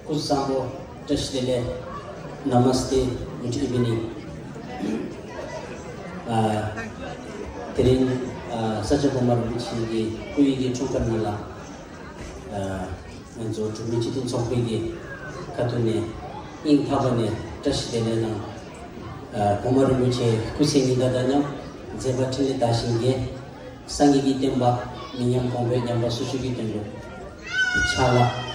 སྐུ་གཟུགས་བཟང་པོ། བཀྲ་ཤིས་བདེ་ལེགས། Namaste, good evening. ཨ། དེ་རིང་ཨ་ས་སྐྱ་གོང་མ་རིན་པོ་ཆེ་གི་སྐུ་ཡི་གི་འཁྲུངས་སྐར་ཉིན་ལ། ཨ། ང་ཚོ་འབྲུག་མི་སྤྱི་མཐུན་ཚོགས་པའི་གི་ཁ་ཐུག་ནས་སྙིང་ཐག་པ་ནས་བཀྲ་ཤིས་བདེ་ལེགས་དང་། ཨ། གོང་མ་རིན་པོ་ཆེ་སྐུ་ཚེ་ཉི་ཟླ་དང་མཉམ་མཛད་པ་འཕྲིན་ལས་དར་ཞིང་རྒྱས། སངས་རྒྱས་ཀྱི་བསྟན་པ་མི་ཉམས་གོང་འཕེལ། ཉམས་པ་སོར་ཆུད་ཀྱི་དོན་དུ་ཕྱག་ལག་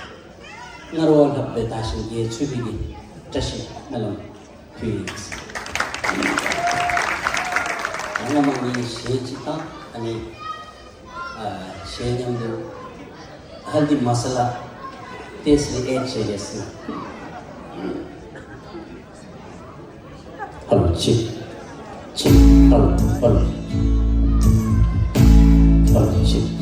སྔར་བ་ལྷག་པའི་དར་ཞིང་རྒྱས་ཚུགས་པའི་གི་བཀྲ་ཤིས་སྨོན་ལམ་ཕུལ་ཡིན། སྔ་མ་ངས་གཞས་གཅིག་དང་ཨ་ནི་ཨ་གཞས་མཉམ་དུ་ཧལ་དི་མ་ས་ལ་ཏེས་རི་ཨེ་ཆེ་རེ་སི། ཧ་ལོ་ཆེ། ཆེ། ཧ་ལོ། ཧ་ལོ། ཧ་ལོ་ཆེ།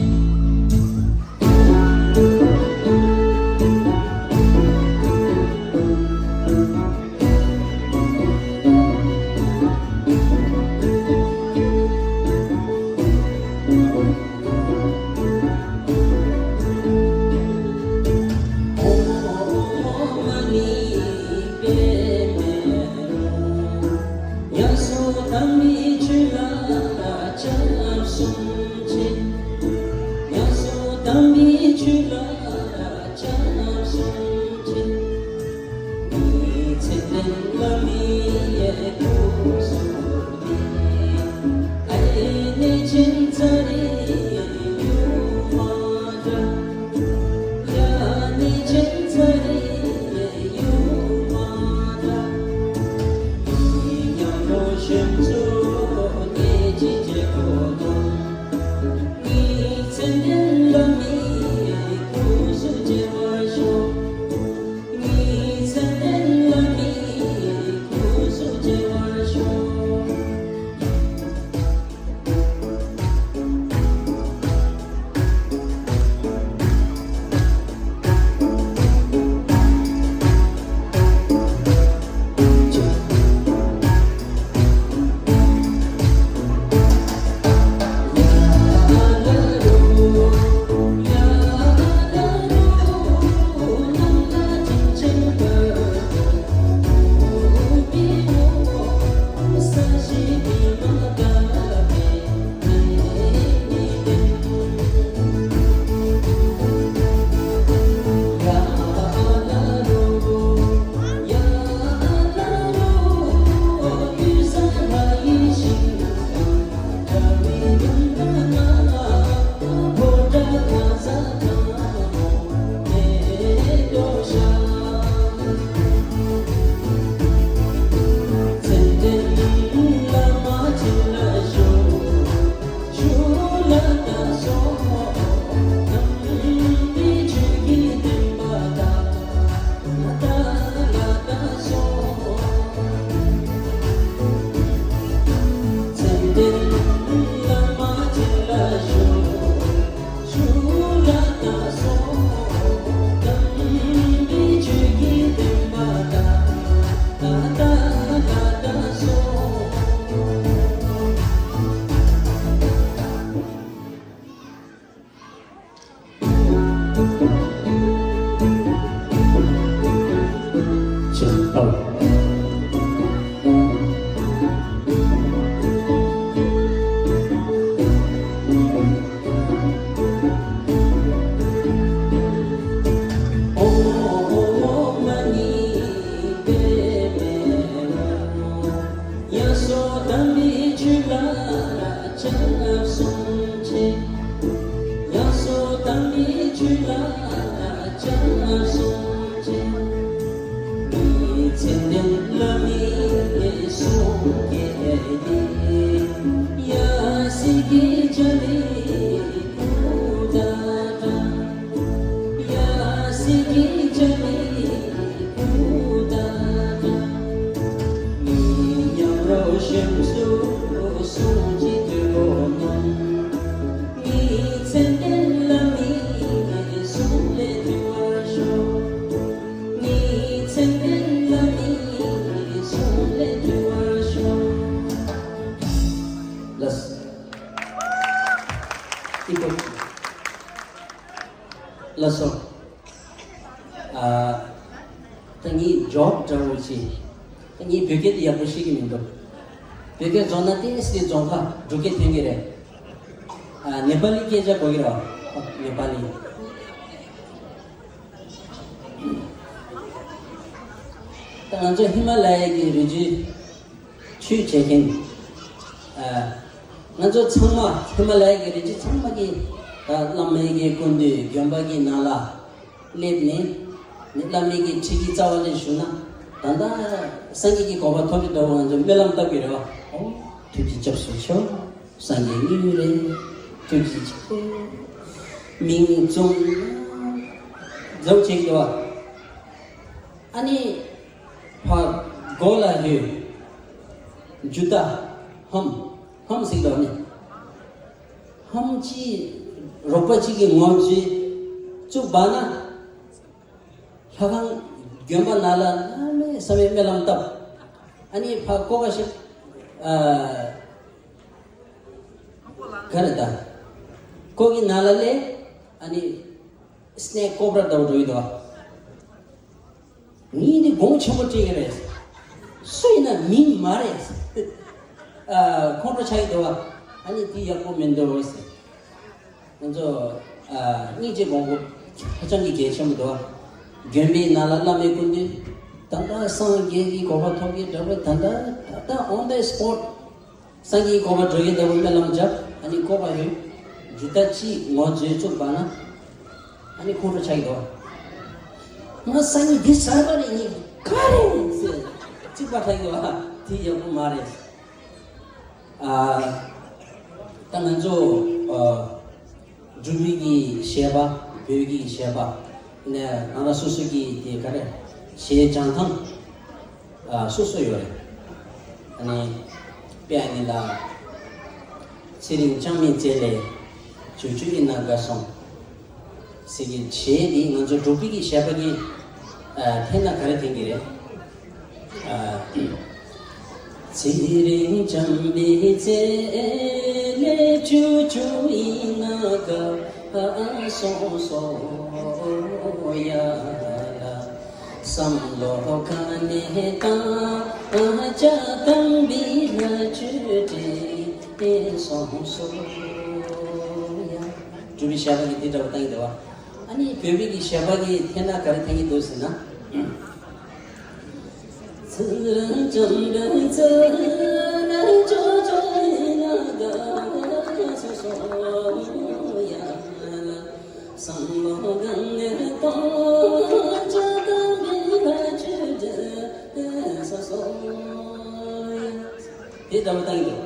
ལགས་སོ། ངས་བོད་སྐད་དེ་ཡག་པོ་ཤེས་ཀྱི་མི་འདུག་བོད་སྐད་རྫོགས་ན་ཏོག་ཙམ་རྫོང་ཁ་འབྲུག་སྐད་ཐོན་གྱི་རེད། ཨ། ནེ་པ་ལི་སྐད་ཆ་གོ་གི་རེད་བ། ནེ་པ་ལི། ད་ང་ཚོ་ཧི་མ་ལ་ཡའི་གི་རི་རྒྱུད་ཆོས་བྱེད་མཁན། ཨ། ང་ཚོ་ཚང་མ་ཧི་མ་ལ་ཡའི་གི་རི་རྒྱུད་ཚང་མ་གི་ད་བླ་མའི་གི་སྐུ་མདུན་དགོན་པ་གི་ནང་ལ་སླེབས་ནས། ནི་བླ་མའི་གི་ཁྲིད་ཀྱི་རྩ་བ་ལས་ཞུ་ན། ད་ལྟ་སངས་རྒྱས་ཀྱི་གོ་འཕང་ཐོབ་པའི་འདྲ་བོ་ང་ཚོ་སྨོན་ལམ་བཏབ་ཀྱི་རེད་བ། ཨོ། ཐུགས་རྗེ་སྐྱབས་སུ་མཆིའོ། སངས་རྒྱས་དངོས་རེད། ཐུགས་རྗེ་ཆེ། མིང་རྫོང་རྫོང་བྱེད་ཀྱི་འདུག་བ། ཨ་ནི་ཕར་སྒོ་ལ་ཡོད། ཇུ་ཏ་ཧམ་ཧམ་ཟེར་འདུག་ནི། ཧམ་གཅིག་རོགས་པ་གཅིག་གིས་ངོ་བཅུག་བཅུག་པ་ན། ལྷ་ཁང་དགོན་པ་ནང་ལ་གནམ་མེད་ས་མེད་སྨོན་ལམ་བཏབ། ཨ་ནི་ཕར་ཀོ་ཁ་ཤི། ཨ། ག་རེ་ད། ཀོ་གི་ནང་ལ་སླེབས། ཨ་ནི་སྣེ་ཀོབ་ར་འདྲ་བོ་འགྲོ་ཡི་འདུག་ངས་འདི་དགོངས་ཆེན་པོ་སྤྲད་ཀྱི་རེད། སུ་ཡིན་ན་མིང་མ་རེད། ཨ། ཁོང་ཁྲོ་ཆགས་ཀྱི་འདུག་ཨ་ནི་འདི་ཡག་པོ་མི་འདུག་ཟེར། ང་ཚོ། ཨ། སྙིང་རྗེ་དགོངས་པ་ཧ་ཅང་གི་གལ་ཆེན་པོ་འདུག་དགོན་པའི་ནང་ལ་བླ་མའི་སྐུ་མདུན། ད་ལྟ་སངས་རྒྱས་ཀྱི་གོ་འཕང་ཐོབ་ཀྱི་འདྲ་བོ། ད་ལྟ་ད་ལྟ་on the spot སངས་རྒྱས་ཀྱི་གོ་འཕང་འགྲོ་གི་འདྲ་བོ་སྨོན་ལམ་བརྒྱབ། ཨ་ནི་ཀོ་བ་ཡོད། ཇུ་ཏ་གཅིག་ངོ་བཅུག་བཅུག་པ་ན། ཨ་ནི་ཁོང་ཁྲོ་ཆགས་ཀྱི་འདུག་ང་སང་ཉིན་འདི་གསར་པ་རེད། ངས་ག་རེ་ཟེར། གཅིག་པ་ཆགས་ཀྱི་འདུག་དེ་ཡག་པོ་མ་རེད། ཨ། ད་ང་ཚོ། ཨ། འབྲུག་མི་གི་གཞས་པ། བོད་ཀྱི་གཞས་པ། ནས་རང་རང་སོ་སོ་གི་དེ་ག་རེ། གཞས་སྦྱང་སྟངས། ཨ། སོ་སོ་ཡོད་རེད། ཨ་ནི་དཔེ་ཨ་ནི་ལ། ཚེ་རིང་ཅང་མིན་རྩེ་ལས། ཇོ་ཇོ་ཡིན་ན་དགའ་སོང་། ཟེར་གྱི་གཞས་འདི་ང་ཚོ་འབྲུག་པའི་གི་གཞས་པ་གི། ཨ། འཐེན་ན་ག་རེ་འཐེན་གྱི་རེད། ཨ། ཚེ་རིང་ཅང་མིན་རྩེ་ལས། ཇོ་ཇོ་ཡིན་ན་དགའ་སོང་སོང་ཡ་ལ། བསམ་བློ་ག་ནས་བཏང་། བྱ་བཏང་བའི་ལ་ཆུ་དྲན་སོང་སོང་ཡ། འབྲུག་པའི་གཞས་པ་གི་འདི་འདྲ་བོ་བཏང་གི་འདུག་བ། ཨ་ནི་བོད་པའི་གི་གཞས་པ་གི་འཐེན་ན་ག་རེ་འཐེན་གྱི་འདུག་ཟེར་ན། ཚུར་ཅང་ར་ཚུར་ན་ཅོ་ཅོ་ཡིན་ན་དགའ་སོང་སོང་ཡ། བསམ་བློ་གང་ནས་གཏོང་། བྱ་བཏང་བའི་ལ་ཆུ་དྲན་སོང་སོང་ཡ། དེ་འདྲ་བོ་བཏང་གི་འདུག་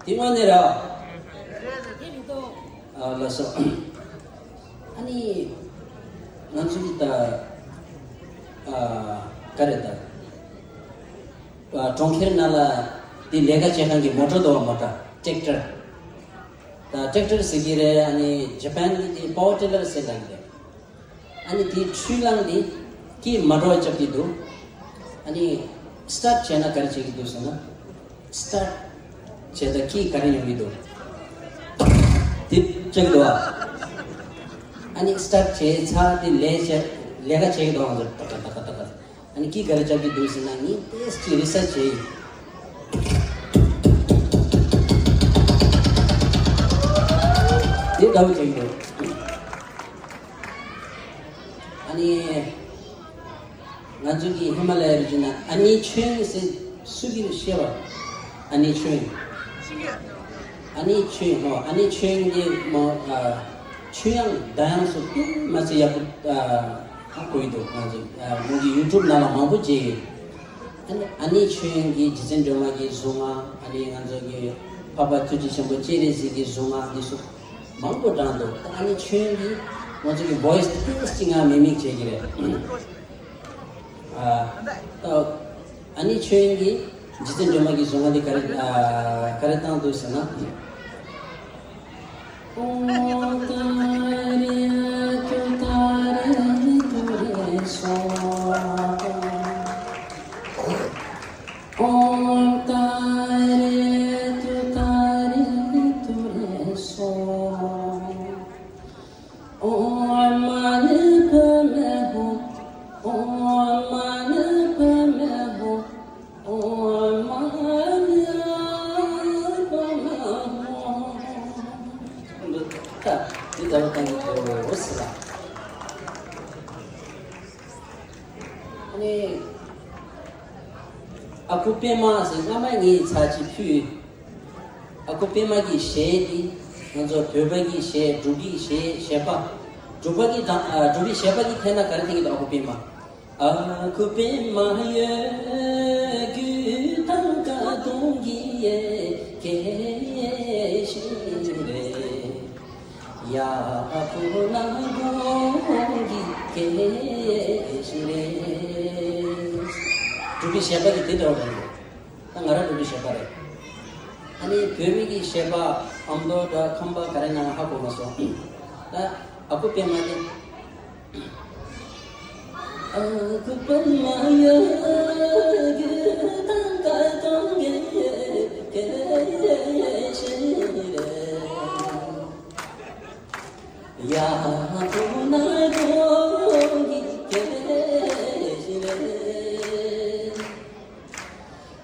དེ་དངོས་གནས་རེད་བ། ཨ། ལགས་སོ། ཨ་ནི་ང་ཚོ་གི་ད། ཨ། ག་རེ་ད། ཨ། གྲོང་ཁྱེར་ནང་ལ་དེ་ལས་ཀ་བྱེད་མཁན་གྱི་མོ་ཊ་འདུག་བ། མོ་ཊ། ཊེག་ཊར། ད་ཊེག་ཊར་ཟེར་གྱི་རེད། ཨ་ནི་ཇ་པན་གྱི་དེ་པ་ཝར་ཊི་ལར་ཟེར་ལབ་ཀྱི་རེད། ཨ་ནི་དེའི་འཕྲུལ་གླང་དེ་སྐད་མ་འགྲོ་བ་རྒྱབ་ཀྱི་འདུག་ཨ་ནི་སི་ཊཱར་ཊི་བྱས་ན་ག་རེ་བྱེད་ཀྱི་འདུག་ཟེར་ན། སི་ཊཱར་ཊི་བྱས་ད་སྐད་ག་རེ་ཡོང་གི་འདུག་དེ་བྱེད་ཀྱི་འདུག་བ། ཨ་ནི་སི་ཊཱར་ཊི་བྱས་ཚར་དེ་ལས་བྱས་ལས་ཀ་བྱེད་ཀྱི་འདུག་ང་ཚོ་ཏག་ཏག་ཏག་ཏག་ཏག་ཨ་ནི་སྐད་ག་རེ་རྒྱབ་ཀྱི་འདུག་ཟེར་ན། ངས་ཏོག་ཙམ་རི་སར་ཆི་བྱས་ཡིན། དེ་འདྲ་བོ་བྱེད་ཀྱི་འདུག་ཨ་ནི་ང་ཚོ་གི་ཧི་མ་ལ་ཡའི་རི་རྒྱུད་ན་ཨ་ནེ་ཆོས་དབྱིངས་ཟེར་སུ་གིས་ཤེས་པ། ཨ་ནེ་ཆོས་དབྱིངས། ཨ་ནེ་ཆོས་དབྱིངས་ཧོ། ཨ་ནེ་ཆོས་དབྱིངས་འདི་མོ། ཨ། ཆོས་དབྱངས་གདངས་དབྱངས་སུ་དེ་མ་ཚད་ཡག་པོ། ཨ། ཧ་གོ་ཡི་འདུག་ང་ཚོ། ཨ། མོ་གི་ཡུ་ཊུབ་ནང་ལ་མང་པོ་མཇལ་ཡོད། ཨ་ནི་ཨ་ནེ་ཆོས་དབྱིངས་ཀྱི་རྗེ་བཙུན་སྒྲོལ་མ་གི་གཟུངས་སྔགས། ཨ་ནི་ང་ཚོ་གི་འཕགས་པ་ཐུགས་རྗེ་ཆེན་པོ་སྤྱན་རས་གཟིགས་ཀྱི་གཟུངས་སྔགས་འདི་ཚོ་མང་པོ་བགྲངས་འདུག་ད་ཨ་ནེ་ཆོས་དབྱིངས་ཀྱིས་ང་ཚོ་གི་བོ་ཡི་སི་ཏོག་ཙམ་ང་མི་མིག་བྱེད་ཀྱི་རེད། ཨ། ད་ཨ་ནེ་ཆོས་དབྱིངས་ཀྱིས་རྗེ་བཙུན་སྒྲོལ་མ་གི་གཟུངས་སྔགས་འདི་ག་རེ། ཨ། ག་རེ་བཏང་འདུག་ཟེར་ན། ཨོཾ་ཏཱ་རེ་ཏུཏྟཱ་རེ་ཏུ་རེ་སྭཱ་ཧཱ། ཨོཾ་ཏཱ་རེ་ཏུཏྟཱ་རེ་ཏུ་རེ་སྭཱ་ཧཱ། ཨོཾ་མ་ཎི་པདྨེ་ཧཱུྃ། ཨོཾ་མ་ཎི་པདྨེ་ ཨ་ཁུ་པད་མ་ཟེར་སྔ་མ་ངས་ཚར་གཅིག་ཕུལ། ཨ་ཁུ་པད་མ་གི་གཞས་འདི་ང་ཚོ་བོད་པ་གི་གཞས། འབྲུག་གི་གཞས། གཞས་པ། འབྲུག་པ་གི་དང་། ཨ། འབྲུག་པའི་གཞས་པ་གི་ཐད་ན་ག་རེ་འཐེན་གྱི་འདུག་ཨ་ཁུ་པད་མ། ཨ་ཁུ་པད་མ་ཡོད་རྒུ་ཐང་ཀ་དུང་གི་ཡེ་གེ་ཤི་རེད། ཡ་ཨ་ཁུ་ན་དུང་གི་གེ་ཤི་རེད། འབྲུག་པའི་གཞས་པ་གི་དེ་འདྲ་བ་རེད། ད་ང་རང་འབྲུག་པའི་གཞས་པ་རེད། ཨ་ནི་བོད་མི་གི་གཞས་པ་ཨ་མདོ་འདྲ་ཁམས་པ་ག་རེ་ན་ཧ་གོ་མ་སོང་། ད་ཨ་ཁུ་པད་མ་དེ། ཨ་ཁུ་པད་མ་ཡ་གི་ཏང་ཀ་ཏང་གེ་གེ་ཤི་རེད། ཡ་ཁུ་ན་དུང་གི་གེ་ཤི་རེད།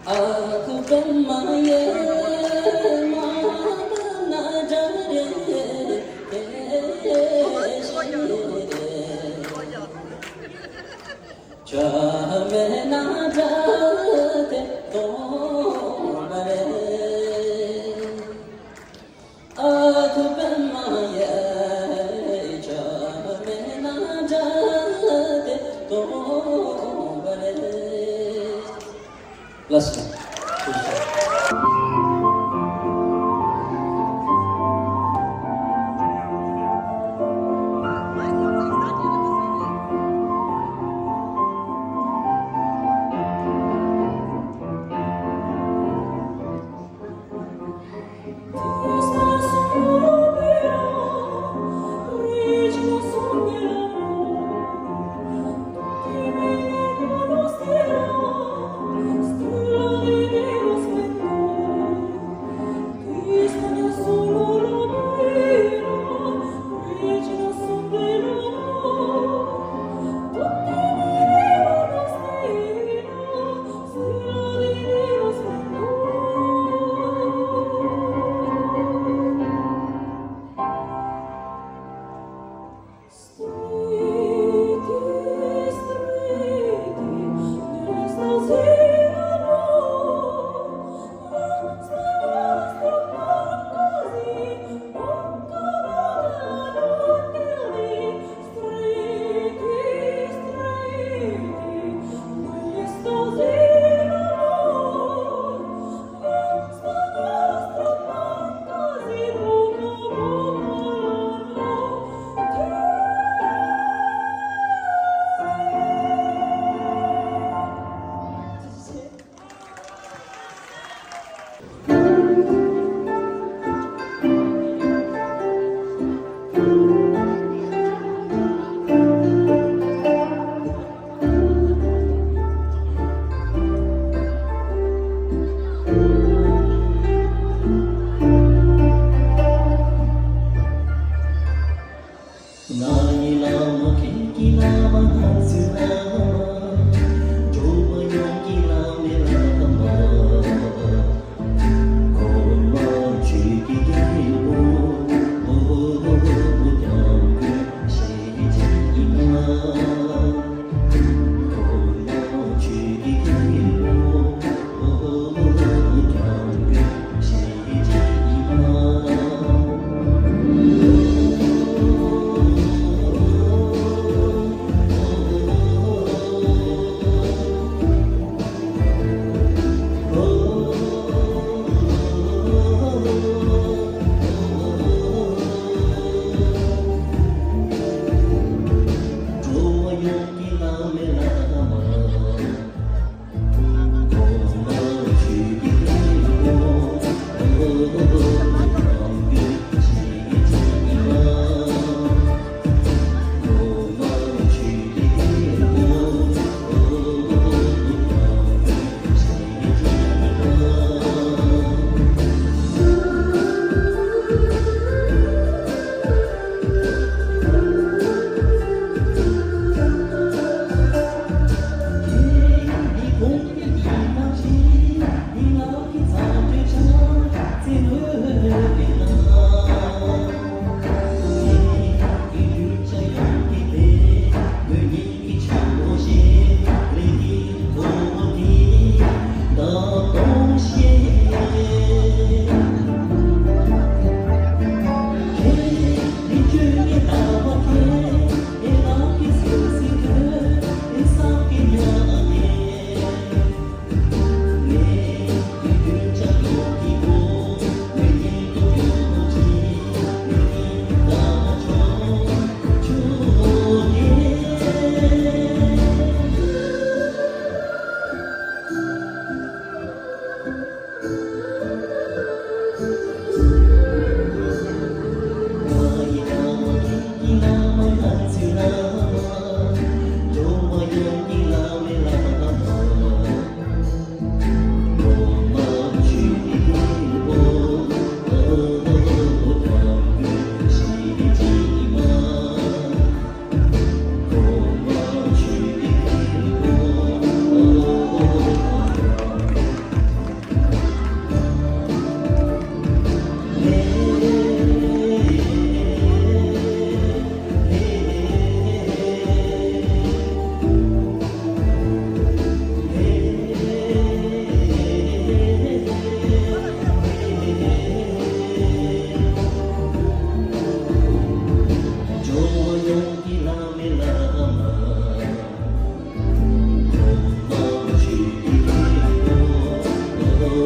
ཨ་ཁུ་པད་མ་ཡེ་མ་པ་ན་དྲ་རེ་ཤི་རེ། ཆ་མེད་ན་དྲ་དེ་སྟོང་པ་རེད། ཨ་ཁུ་པད་མ་ཡེ་ཆ་མེད་ན་དྲ་དེ་སྟོང་པ་རེད། ལགས་སོ།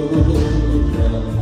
ཐུགས་རྗེ་གནང་།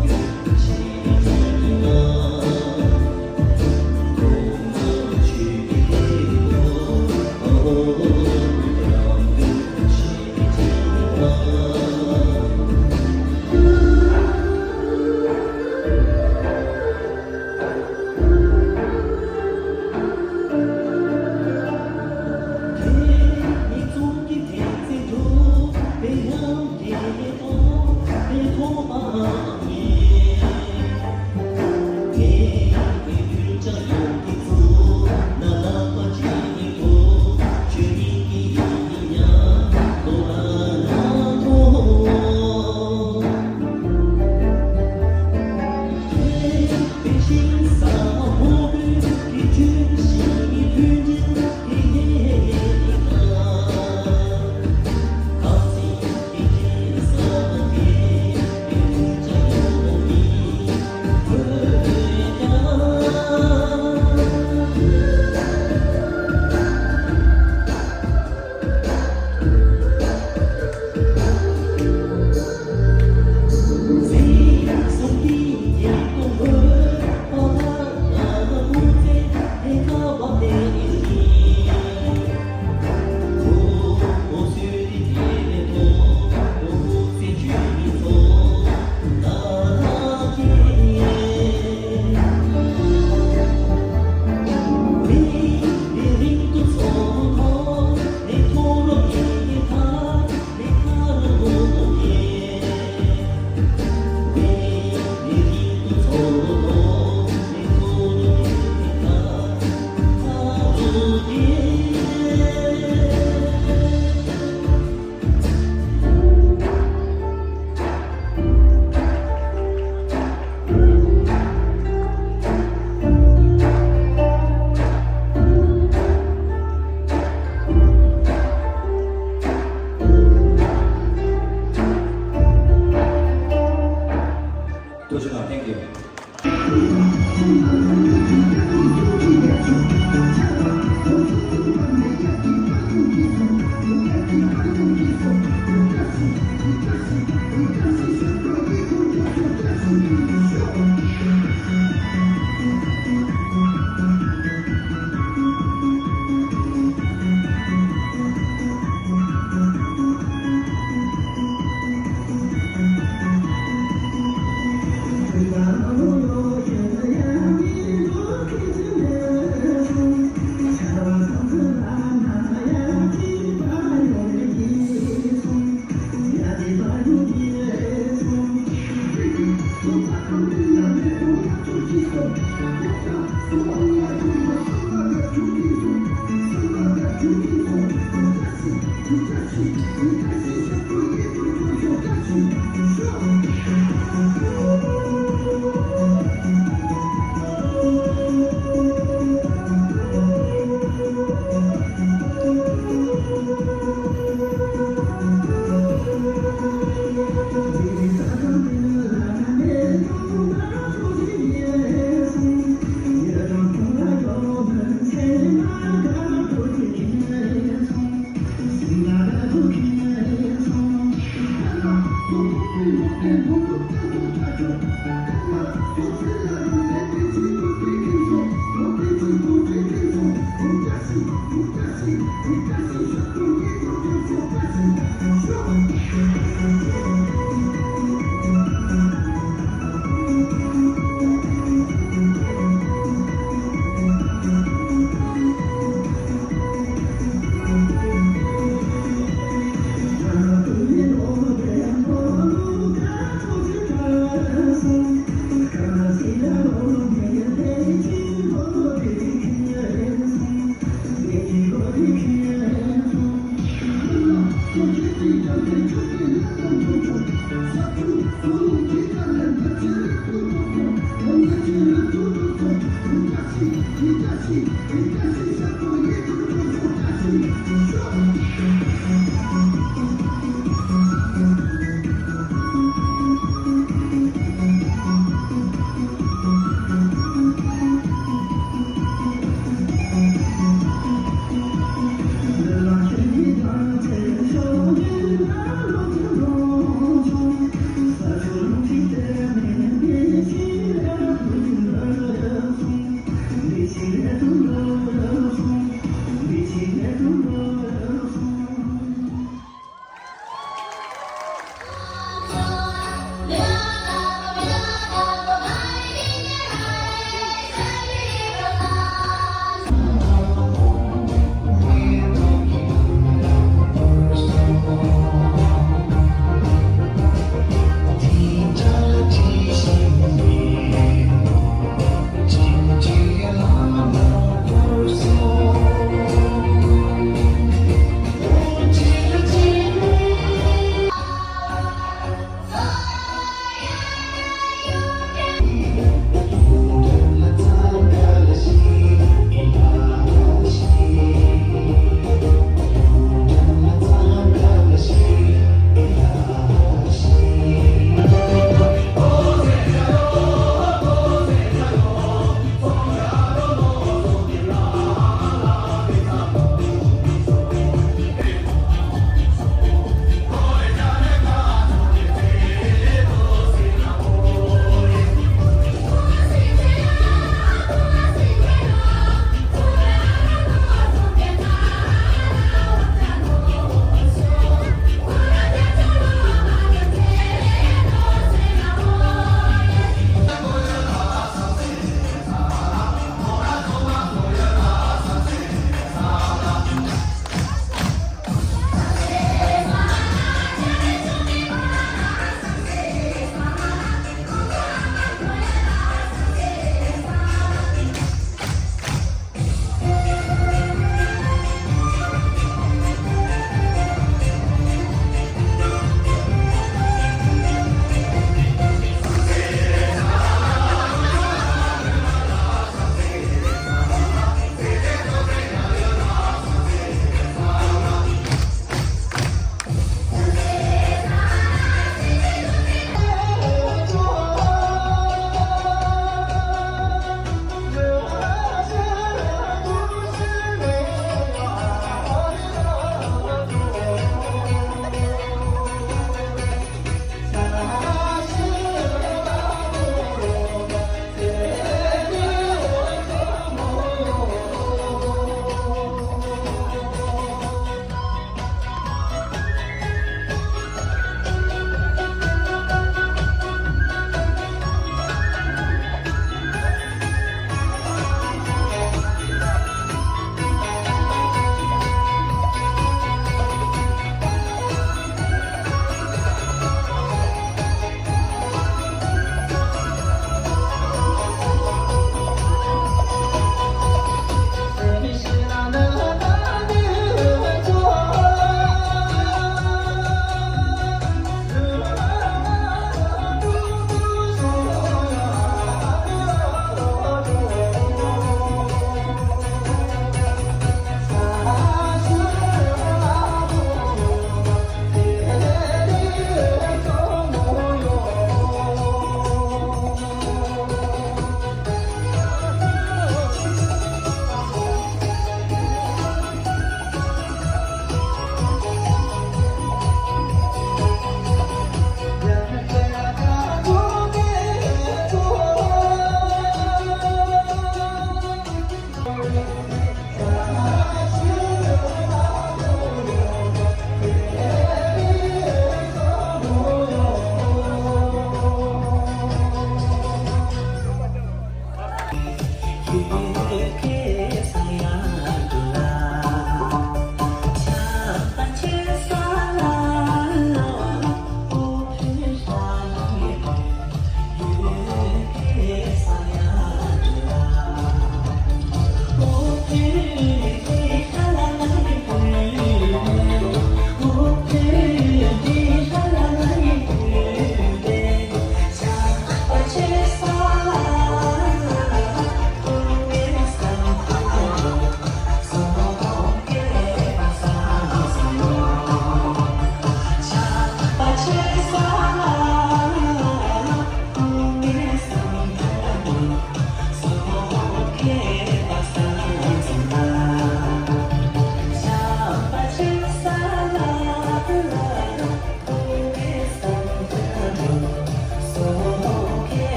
Thank you.